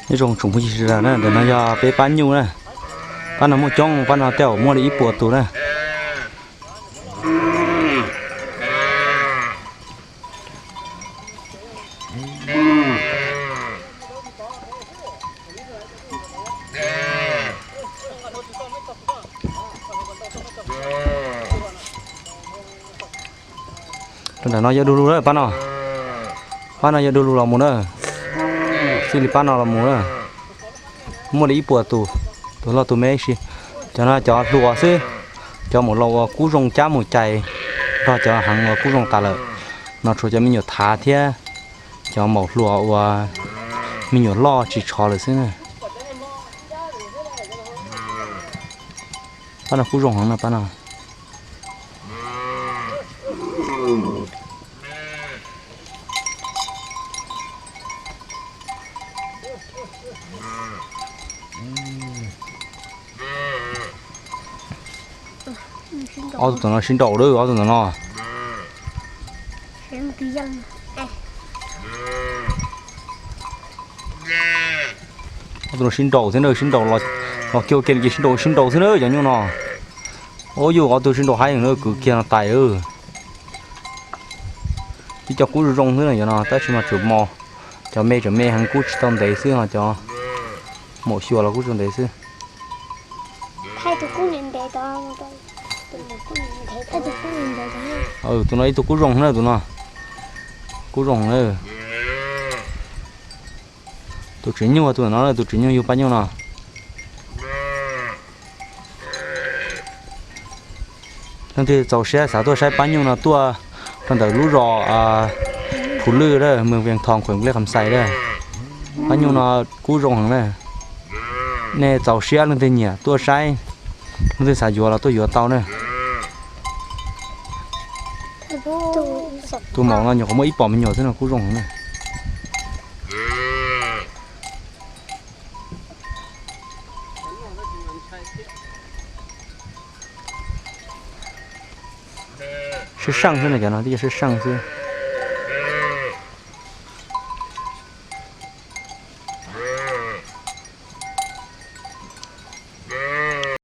Nyob zoo tsoom phooj ywg sawv daws na, ntawm no yog peb pab nyuj na. Pab no muaj coob, pab no tej zaum muaj li ib puas tus na. Rau nram no yog du lug lawm pab no. Pab no yog du lug los mus na. Xws li pab no los mus na. Muaj li ib puas tus, tus loj tus me si. Cov no cov hluas xwb. Cov mus los ua kub zoo cab mus cais, nrog cov heev ua kub zoo tas lawm. No tshuav cov me nyuam thav thiab cov maum hluas uas me nyuam loj tsis tshov lawm xwb na. Pab no kub zoo heev na pab no. Ob tug ntawm no sib nraus lawm, ob tug ntawm no. Ob tug no sib nraus thiab na, sib nraus los kiag kiag ces sib nraus sib nraus xwb na cov nyuj no. Ua yus ob tug sib nraus haib heev na, kwv kiag no tais. Twb cov kub zoo zoo xwb na cov no tab sis mas tseem mos, cov me tseem me heev kub tsis tau ntev xwb ho cov maum xyuas los kub tsis tau ntev xwb. Tus no ib tug kub zoo na tus no. Kub zoo na. Tus tsev nyuj tus no, tus tsev nyuj yug pab nyuj no. Leej twg txaus siab xav tuaj saib pab nyuj no tuaj rau ntawm lub zos Phu Lwj, moos Vias Thos, khuem Nplej Kham Xais lawm. Pab nyuj no kub zoo heev na. Nej txaus siab leej twg nyiam tuaj saib, leej twg xav yuav los tuaj yuav tau na. Tus maum no nyuam qhuav muaj ib pom me nyuam xwb no kub zoo heev na. Sib seej xwb no, cov no twb yog sib seej xwb.